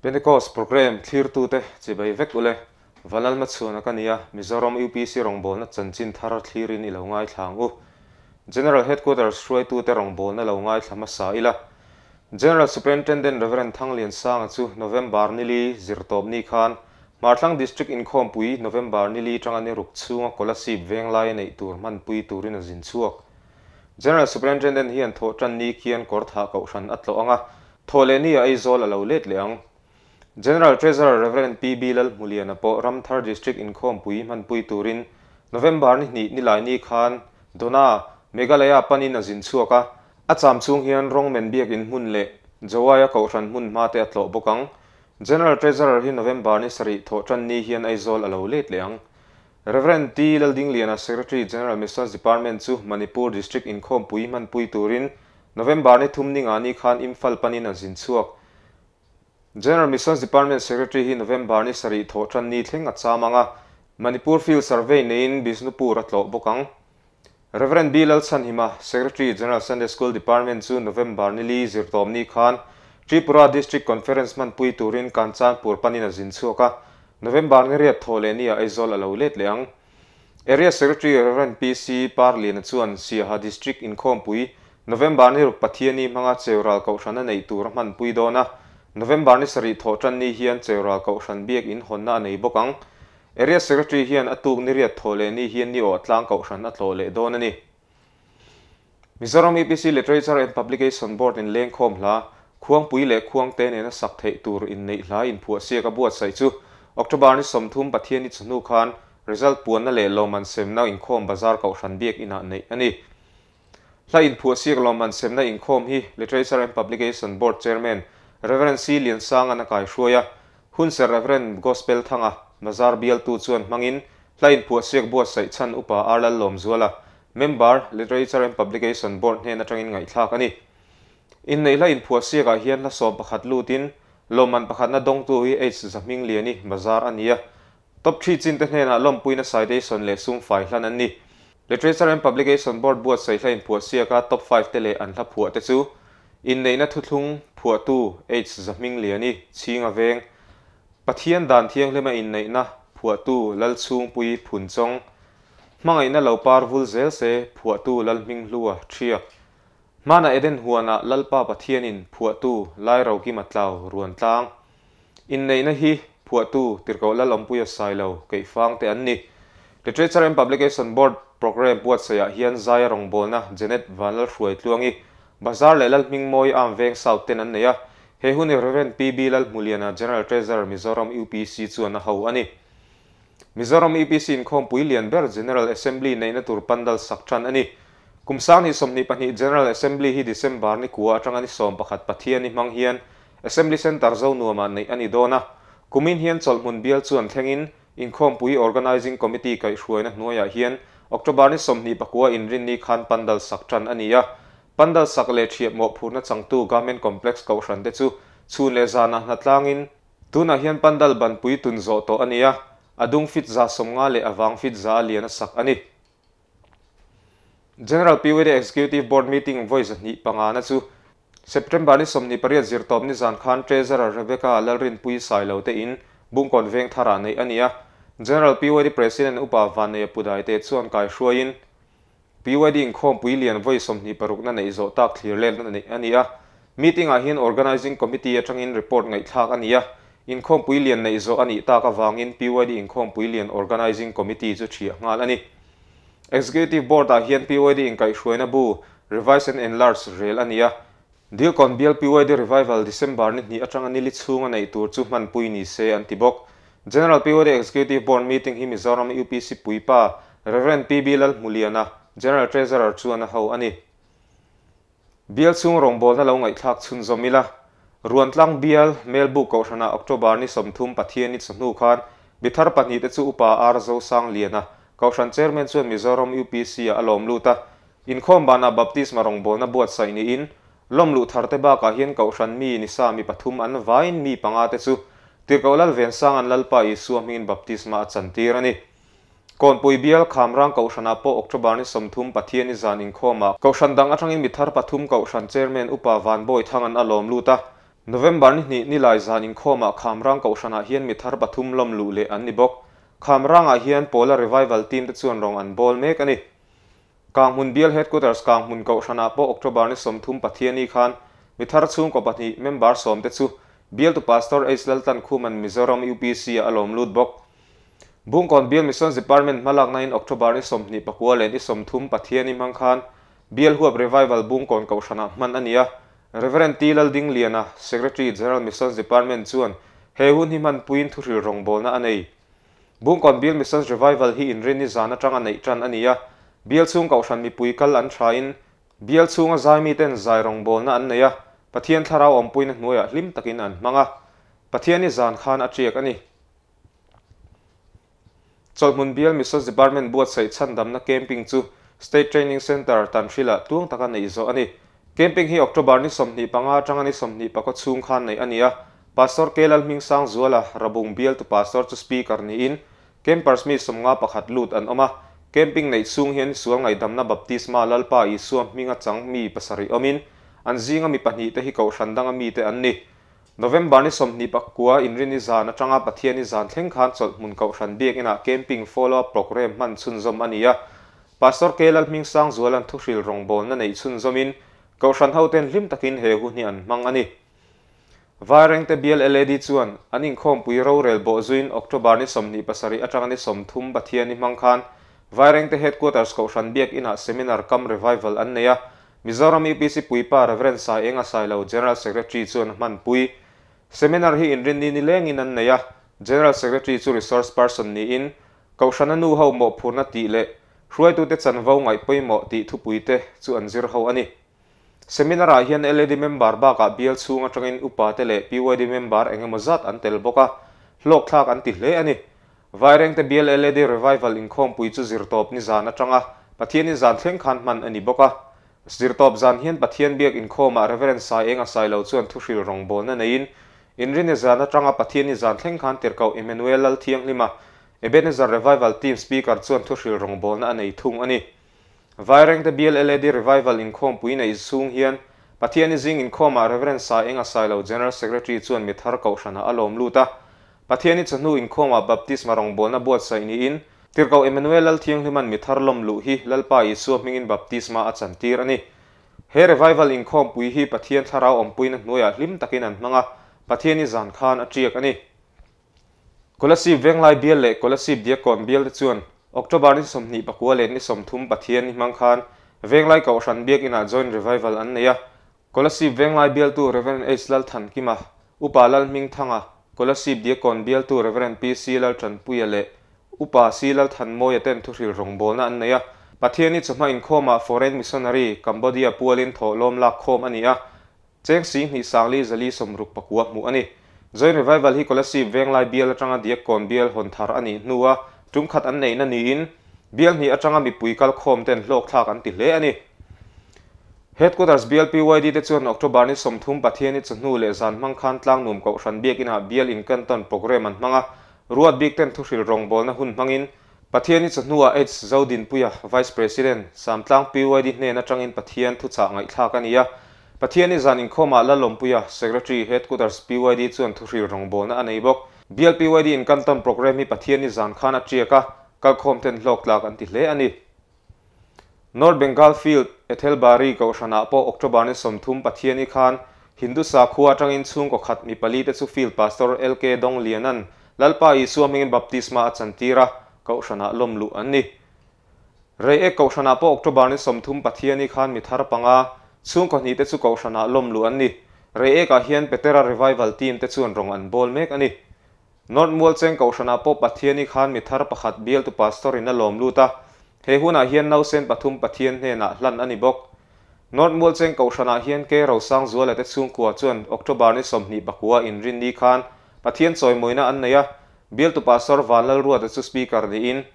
Pentecost Programme thlirtute chibai vek ule. Vanlalhmachhuana ka nia, Mizoram UPC rawngbawlna chanchin thar thlirin i lo ngaithla ang u. General Headquarters hruaitute rawngbawlna lo ngaithla hmasa ila. General Superintendent Rev. Thangliansanga chu November nili zirtawpni khan Hmarthlang District inkhawmpui November nili tanga ni ruk chhunga Kolasib venglai a neih tur hmanpui turin a zin chhuak. General Superintendent hian thawhtan ni khian kawr thah kohhran a tlawh ang a, thawh leh ni ah Aizawl a lo let leh ang. General Treasurer Rev. PB Lalhmuliana pawh Ramthar District inkhawmpui hmanpui turin November ni hnih Nilaini khan Dona, Meghalaya panin a zin chhuak a, a cham chhung hian Rongmen biakin hmun leh Jowai-a kohhran hmun hma te a tlawh bawk ang. General Treasurer hi November ni sarih thawhtan ni hian Aizawl a lo let leh ang. Rev. T. Laldingliana Secretary General Missions Department chu Manipur District inkhawmpui hmanpui turin November ni thum ni nga ni khan Imphal panin a zin chhuak. General Missions Department Secretary hi November ni sarih thawhtan ni thleng a cham ang a, Manipur Field Survey neiin Bishnupur a tlawh bawk ang. Rev. B. Lalchhanhima, Secretary General Sunday School Department chu November ni li zirtawm ni khan Tripura District Conference hmanpui turin Kanchanpur panin a zin chhuak a, November ni riat thaw leh nia Aizawl a lo let leh ang. Area Secretary Rev. PC Parliana chuan Siaha District inkhawmpui November ni ruk Pathiani hmanga Cheural Kohhran a neih tur a hmanpui dawn a, November ni sarih thawh tan ni hian Cheural Kohhran biak inhawnna a nei bawk ang. Area Secretary hian a tuk ni riat thawh leh ni hian ni awh tlang kohhran a tlawh leh dawn a ni. Mizoram UPC Literature and Publication Board in lengkhawm hla, Khuangpui leh Khuangte nena sak theih tur inneih hla inphuahsiak a buatsaih chu October ni 30 Pathianni chawhnu khan result puanna leh lawmman semna inkhawm bazar kohhran biak inah neih a ni. Hla inphuahsiak lawmman semna inkhawm hi Literature and Publication Board Chairman Rev. C. Liansanga'n a kaihruai a, Hunser Rev. Gospel Thanga, Bazar bialtu chuan hmangin hla inphuahsiak buatsaih chhan Upa R. Lallawmzuala, Member, Literature and Publication Board hnen atangin ngaihthlak a ni. Inneih hla inphuahsiakah hian hla 11 lutin lawmman pakhatna dawngtu hi H. Zahmingliani, Bazar a ni a. Top 3 chinte hnenah lawmpuina citation leh sumfai hlan an ni. Literature and Publication Board buatsaih hla inphuahsiaka top five te leh an hla phuah te chu Inneihna Thuthlung phuahtu H. Zahmingliani, Chhinga Veng, Pathian Dan Thianghlima Inneihna phuahtu Lalchhungpui Phunchawng, Hmangaihna Lo Par Vul Zel Se phuahtu Lalhminghlua Thiak, Hmana Eden Huana Lalpa Pathianin phuahtu Lairokima Tlau Ruantlang. Inneihna hi phuahtu Tirhkoh Lalawmpuia Sailo keihfang te an ni. Literature and Publication Board Programme buatsaihah hian Zaia rawngbawlna Janet Vanlalhruaitluangi, Bazar leh Lalhmingmawi Arm Veng South ten an nei a. He hun hi Rev. PB Lalhmuliana, General Treasurer, Mizoram UPC chuan a ho a ni. Mizoram UPC inkhawmpui lian ber General Assembly neihna tur pandal sak tan a ni. Kum 2022 General Assembly hi December ni kua atanga ni 11 Pathiani hmang hian Assembly Centre Zonuamah neih a ni dawn a. Kumin hian chawlhhmun bial chuan thlengin Inkhawmpui Organising Committee kaihhruaina hnuaiah hian October ni 29 inrinni khan pandal sak tan a ni a. Pandal sak leh thiap mawhphurhna changtu Garment Complex kohhran te chu chhun leh zanah hnatlangin Tunah hian pandal banpui tun zawh tawh a ni a, a dung fit 150 leh a vang fit 100 a lian a sak a ni. General PYD Executive Board meeting vawi 25 na chu September ni 28 zirtawp ni zan khan Treasurer Rebecca Lalrinpui Sailo te in Bungkawn veng tharah neih a ni a. General PYD President Upa Vanneia Pudaite chuan kaihruaiin PYD inkhawmpui lian vawi 26 na neih zawh tak thlir letna neih a ni a. Meeting ah hian Organising Committee atangin report ngaihthlak a ni a. Inkhawmpui lian neih zawh a nih tak avangin PYD inkhawmpui lian Organising Committee chu thiah nghal a ni. Executive Board ah hian PYD inkaihhruaina bu Revise and Enlarge rel a ni a. Dilkawn bial PYD Revival December ni hnih atanga nili chhunga neih tur chu hmanpui ni se an ti bawk. General PYD Executive Board meeting hi Mizoram UPC puipa Rev. PB Lalhmuliana, General Treasurer chuan a ho a ni. Bial chhung rawngbawlna lo ngaihthlak chhunzawm ila, Ruantlang bial Melbuk Kohhranah October ni 30 Pathianni chawhnu khan mithar pahnih te chu Upa R Zosangliana, Kohhran Chairman chuan Mizoram UPC-ah a lawm lut a. Inkhawm banah Baptisma rawngbawlna buatsaih niin, lawm luh thar te bakah hian Kohhran mi nisa mi pathum an vaiin mi panga te chu Tirhkoh Lalvensang an Lalpa Isua hmingin Baptisma a chantir a ni. Kawnpui bial Khamrang Kohhranah pawh October ni 30 Pathiani zan inkhawmah Kohhran dang atangin mi thar pathum Kohhran Chairman Upa Vanbawi Thangan a lawm lut a. November ni hnih Nilai zan inkhawmah Khamrang Kohhranah hian mi thar pathum lawm luh leh an ni bawk. Khamrangah hian Pawla Revival Team te chuan rawng an bawl mek a ni. Kanghmun Bial Headquarters Kanghmun Kohhranah pawh October ni 30 Pathiani khan mi thar chhungkaw pahnih member sawm te chu Bialtu Pastor H Laltlankhuma'n Mizoram UPC ah a lawm lut bawk. Bungkawn Bial Missions Department hmalaknain October ni 29 leh ni 30 Pathiani hmang khan Bial huap Revival Bungkawn Kohhranah hman a ni a, Rev. T. Laldingliana, Secretary, General Missions Department chuan he hun hi hmanpuiin thuhril rawngbawlna a nei. Bungkawn Bial Missions Revival hi inrinni zan atanga neih tan a ni a, Bial chhung Kohhran mipui kal an thain Bial chhunga zaimiten zai rawngbawlna an nei a, Pathian thlarau awmpuina hnuaiah hlim takin an hmang a, Pathiani zan khan a tiak a ni. Chawlhhmun Bial Missions Department buatsaih chhandamna camping chu State Training Centre, Tanhril-ah tluang taka neih zawh a ni. Camping hi October ni 25 atanga ni 24 chhung khan neih a ni a, Pastor K Lalhmingsang Zuala, Rabung Bialtu Pastor chu Speaker niin Campers mi 51 lut an awm a, camping neih chhung hian sual ngaihdamna Baptisma Lalpa Isua hminga chang mi pasarih awmin an zinga mi pahnih te hi kohhran danga mite an ni. November ni 29 inrini zan atanga Pathiani zan thleng khan chawlhhmun kohhran biakinah camping follow up programme hman chhunzawm a ni a. Pastor K Lalhmingsang Zualan thuhril rawngbawlna neih chhunzawmin kohhran hoten hlim takin he hun hi an hmang a ni. Vairengte Bial LAD chuan an inkhawmpui rorel bawh zuin October ni 27 atanga ni 30 Pathiani hmang khan Vairengte Headquarters kohhran biakinah seminar cum revival an nei a. Mizoram UPC puipa Rev. Sai Enga Sailo General Secretary chuan a hmanpui. Seminar hi inrinni ni lengin an nei a, General Secretary chu resource person niin kohhrana nu ho mawhphurna tih leh hruaitute chanvo ngaih pawimawh tih thupuite chu an zir ho a ni. Seminar-ah hian LAD member bakah bial chhung atangin upate leh PYD member engemaw zat an tel bawk a, hlawkthlak an ti hle a ni. Vairengte bial LAD Revival inkhawmpui chu zirtawp ni zan atanga Pathianin zan thleng khan hman a ni bawk a. Zirtawp zan hian Pathian biak inkhawmah Rev. Sai Enga Sailo chuan thuhril rawngbawlna neiin inrinni zan atanga Pathianin zan thleng khan tirhkoh Emmanuel Lalthianghlima Ebenezer Revival Team Speaker chuan thuhril rawngbawlna a nei thung a ni. Vairengte bial LAD Revival inkhawmpui neih chhung hian Pathiani zing inkhawmah Rev. Sai Enga Sailo General Secretary chuan mithar kohhranah a lawm lut a. Pathiani chawhnu inkhawmah Baptisma rawngbawlna buatsaih niin Tirhkoh Emmanuel Lalthianghliman mithar lawm luh hi Lalpa Isua hmingin Baptisma a chantir a ni. He revival inkhawmpui hi Pathian thlarau awmpuina hnuaiah hlim takin an hmang a, Pathiani zan khan a tiak a ni. Kolasib Venglai bial leh Kolasib Diakkawn bial te chuan October ni 29 leh ni 30 Pathian ni hmang khan Venglai Kohhran Biakinah Joint Revival an nei a, Kolasib Venglai bialtu Rev. H Lalthankima, Upa Lalhmingthanga, Kolasib Diakkawn bialtu Rev. PC Laltanpuia leh Upa C Lalthanmawia ten thuhril rawngbawlna an nei a. Pathiani chawhma inkhawmah Foreign Missionary, Cambodia pualin thawhlawm lak khawm a ni a, cheng 24 469 hmuh a ni. Joint Revival hi Kolasib Venglai bial atanga Diakkawn bial hawn thar a nih hnua tumkhat an neihna niin bial hnih atanga mipui kal khawm ten hlawkthlak an ti hle a ni. Headquarters bial PYD te chuan October ni 30 Pathiani chawhnu leh zan hmang khan Tlangnum Kohhran biakinah bial inkantawn programme an hmang a, ruat bik ten thuhril rawngbawlna hun hmangin Pathiani chawhnuah H Zodinpuia, Vice President, Samtlang PYD hnen atangin Pathian thuchah ngaihthlak a ni a. Pathiani zan inkhawmah Lalawmpuia, Secretary, Headquarters PYD chuan thuhril rawngbawlna a nei bawk. Bial PYD inkantawn programme hi Pathiani zan khan a tiak a, kalkhawm ten hlawktlak an ti hle a ni. North Bengal Field, Ethelbari Kohhranah pawh October ni 30 Pathiani khan Hindu sakhua atangin chhungkaw khat mi pali te chu Field Pastor LK Donglianan Lalpa Isua hmingin Baptisma a chantir a, Kohhranah lawm luh an ni. Reiek Kohhranah pawh October ni 30 Pathiani khan mi thar panga chhungkaw hnih te chu Kohhranah lawm luh an ni. Reiekah hian Petera Revival Team te chuan rawng an bawl mek a ni. North Mualcheng Kohhranah pawh Pathiani khan mi thar pakhat bialtu pastor in a lawm lut a, he hunah hian nausen pathum Pathian hnenah hlan a ni bawk. North Mualcheng Kohhranah hian K Rosang Zuala te chhungkua chuan October ni 29 inrinni khan Pathian chawimawina an nei a, bialtu pastor Vanlalruata chu speaker niin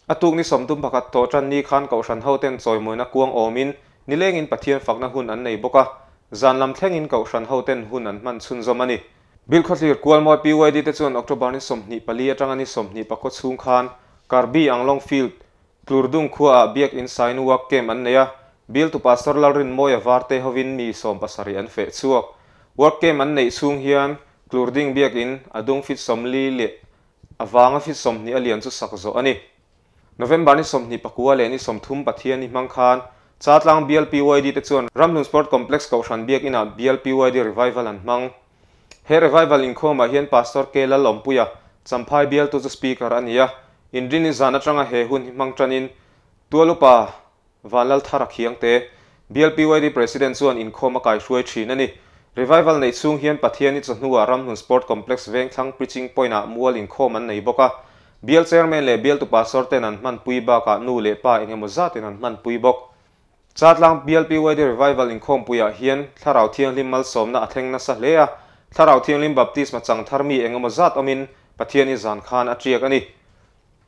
a tuk ni 31 tawh tan ni khan Kohhran hoten chawimawina kuang awmin nilengin Pathian fakna hun an nei bawk a, zan lam thlengin Kohhran hoten hun an hman chhunzawm a ni. Bilkhawthlir Kualmawi PYD te chuan October ni 24 atanga ni 24 chhung khan Karbi Anglong Field, Tlurdung khuaah biakin Sainu Work Camp an nei a, bialtu Pastor Lalrinmawia Varte hovin mi 17 an feh chhuak. Work camp an neih chhung hian Klurding biakin a dung feet 40 leh a vanga feet 20 a lian chu sak zawh a ni. November ni 24 leh ni 30 Pathian ni hmang khan Chaltlang Bial PYD te chuan Ramhlun Sport Complex Kohhran biakinah Bial PYD Revival an hmang. He revival inkhawmah hian Pastor K Lalawmpuia Champhai bialtu chu speaker a ni a, inrini zan atanga he hun hi hmang tanin Tualupa Vanlal Thara Khiangte, Bial PYD President chuan inkhawm a kaihruai thin a ni. Revival neih chhung hian Pathiani chawhnuah Ramhlun Sport Complex Vengthlang Preaching Point-ah mual inkhawm an nei bawk a. Bial Chairman leh bialtu Pastor ten an hmanpui bakah nu leh pa engemaw zatin an hmanpui bawk. Chaltlang Bial PYD Revival inkhawmpuiah hian Thlarau Thianghlim malsawmna a thleng nasa hle a, Thlarau Thianghlim Baptisma chang thar mi engemaw zat awmin Pathiani zan khan a tiak a ni.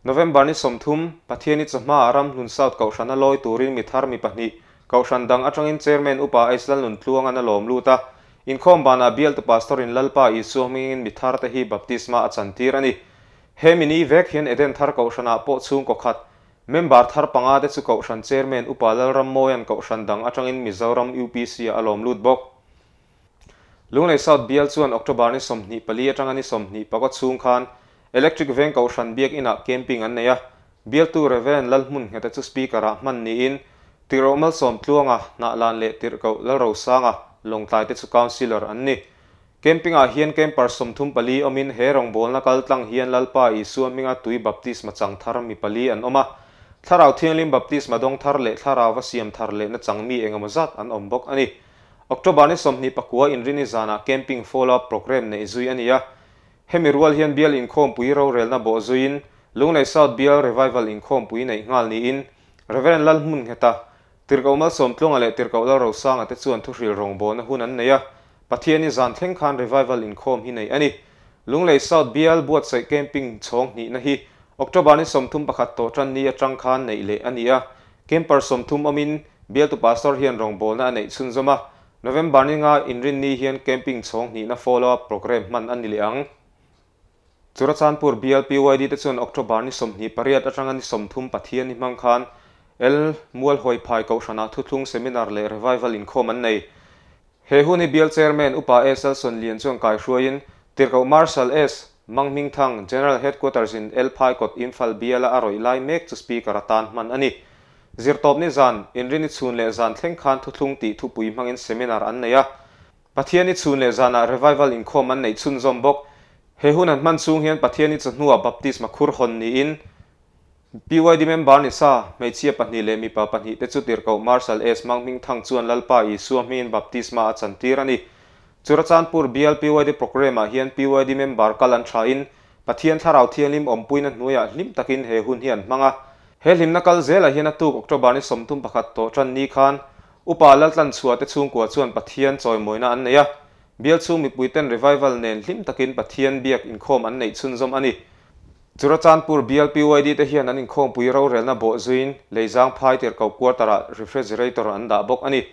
November ni 30, Pathiani chawhma Ramhlun South Kohhran a lawi turin mi thar mi pahnih Kohhran dang atangin Chairman Upa Aislal Nun Tluang an a lawm lut a, inkhawm banah bialtu Pastor in Lalpa Isua hmingin mi thar te hi baptisma a chantir a ni. He mini vek hian Eden thar Kohhranah pawh chhungkaw khat member thar panga te chu Kohhran Chairman Upa Lalrammawian Kohhran dang atangin Mizoram UPC a lawm lut bawk. Lunglei South Bial chuan October ni 24 atanga ni 25 chhung khan Electric Veng Kohhran biakinah camping an nei a, bialtu Reverend Lalhmun nghete chu speaker ah hman niin Tirh Malsawm Tluanga Hnahlan leh Tirh Koh Lalrosanga Lawngtlai te chu councillor an ni. Camping ah hian camper 34 awmin he rawngbawlna kal tlang hian Lalpa Isua hminga tui baptisma chang thar mi pali an awm a, Thlarau Thianghlim baptisma dawng thar leh thlarau va siam thar leh na chang mi engemaw zat an awm bawk a ni. October ni 29 inrini zanah camping follow up program nei zui a ni a, hemi rual hian bial inkhawmpui rorelna bawh zuiin Lunglei South Bial Revival inkhawmpui neih nghal niin Reverend Lalhmun ngheta Tirh Koh Malsawm Tluanga leh Tirh Koh Lalrosanga te chuan thuhril rawngbawlna hun an nei a, Pathiani zan thleng khan revival inkhawm hi nei a ni. Lunglei South Bial buatsaih camping chhawng hnihna hi October ni 31 tawh tan ni atang khan neih leh a ni a, camper 30 awmin bialtu pastor hian rawngbawlna a neih chhunzawm a, November ni nga inrinni hian camping chhawng hnihna follow up program hman a ni leh ang. Churachandpur Bial PYD te chuan October ni 28 atanga ni 30 Pathian ni hmang khan El Mual Hoi Phai Kohhranah thuthlung seminar leh revival inkhawm an nei. He hun hi Bial Chairman Upa S Elson Lian chuan kaihruaiin Tirh Koh Marshal S Mangming Thang General Headquarters in El Phai Kot Imphal Biala a rawih lai mek chu speaker atan hman a ni. Zirtawp ni zan inrini chhun leh zan thleng khan thuthlung tih thupui hmangin seminar an nei a. Pathiani chhun leh zanah revival inkhawm an neih chhunzawm bawk. He hun an hman chhung hian Pathiani chawhnuah baptisma khur hawn niin PYD member ni sa hmeichhia pahnih leh mipa pahnih te chu Tirh Koh Marshal S Mangming Thang chuan Lalpa Isua hmingin baptisma a chantir a ni. Churachandpur Bial PYD program ah hian PYD member kal an tha in Pathian Thlarau Thianghlim awmpuina hnuaiah hlim takin he hun hi an hmang a. He hlimna kal zelah hian a tuk October ni 31 tawh tan ni khan Upa Laltlan chhuah te chhungkua chuan Pathian chawimawina an nei a, Bial chhung mipuiten revival nen hlim takin Pathian biak inkhawm an neih chhunzawm a ni. Churachandpur Bial PYD te hian an inkhawmpui rorelna bawh zuiin Leizang Phai Tirh Koh Quarter ah refrigerator an dah bawk a ni.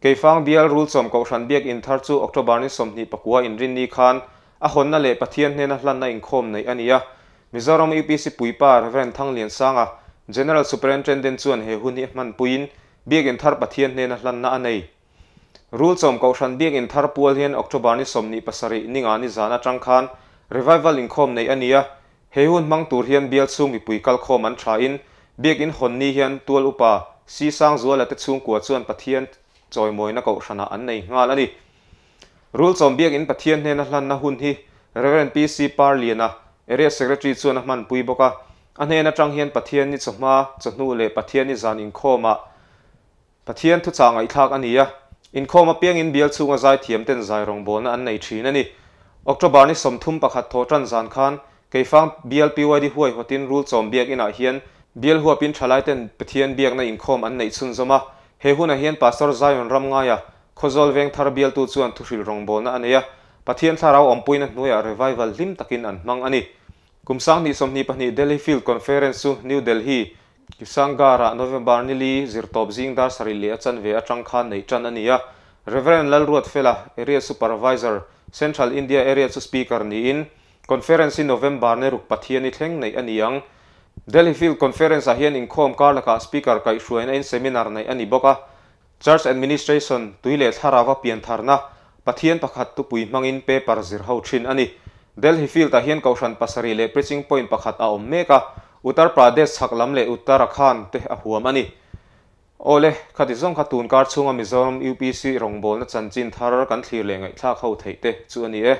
Keifang Bial Rulchawm Kohhran biak in thar chu October ni 29 inrinni khan a hawnna leh Pathian hnena hlanna inkhawm neih a ni a. Mizoram UPC Puipa Reverend Thanglian Sanga, General Superintendent chuan he hun hi a hmanpuiin biak in thar Pathian hnena hlanna a nei. Rulchawm Kohhran biak in thar pual hian October ni 27 ninga ni zan atang khan revival inkhawm neih a ni a, he hun hmang tur hian bial chhung mipui kalkhawm an tha in biak in hawn ni hian tual upa Si Sangzuala te chhungkua chuan Pathian chawimawina Kohhranah an nei nghal a ni. Rulchawm biak in Pathian hnena hlanna hun hi Reverend PC Parliana, Area Secretary chuan a hmanpui bawk a, a hnen atang hian Pathian ni chawhma, chawhnu leh Pathian ni zan inkhawmah Pathian thuchah ngaihthlak a ni a, inkhawm apiangin bial chhunga zai thiam ten zai rawngbawlna an nei thin a ni. October ni 31 thaw tan zan khan Keifang Bial PYD huai hawtin Rulchawm biak inah hian bial huapin thalai ten Pathian biakna inkhawm an neih chhunzawm a, he hunah hian Pastor Zion Ramngaia Khawzawl Veng thar bialtu chuan thuhril rawngbawlna a nei a, Pathian thlarau awmpuina hnuaiah revival hlim takin an hmang a ni. Kum 2022 Delhi Field Conference chu New Delhi, Kishangarh-ah November ni li zirtawp zing dar sarih leh a chanve atang khan neih tan a ni a. Reverend Lalruat Fela, Area Supervisor, Central India Area chu Speaker niin Conference hi November ni ruk Pathian i thleng neih a ni ang. Delhi Field Conference-ah hian inkhawm kar lakah Speaker kaihhruaina in seminar neih a ni bawk a. Church Administration, tui leh thlarau a pian tharna, Pathian pakhat tupui hmangin paper zir ho thin a ni. Delhi Field-ah hian Kohhran pasarih leh Preaching Point pakhat a awm mek a, Uttar Pradesh chhak lam leh Uttarakhand te a huam a ni. Awle, khati zawng kha tun kar chhunga Mizoram UPC rawngbawlna chanchin thar kan thlir leh ngaihthlak ho theih te chu a ni e.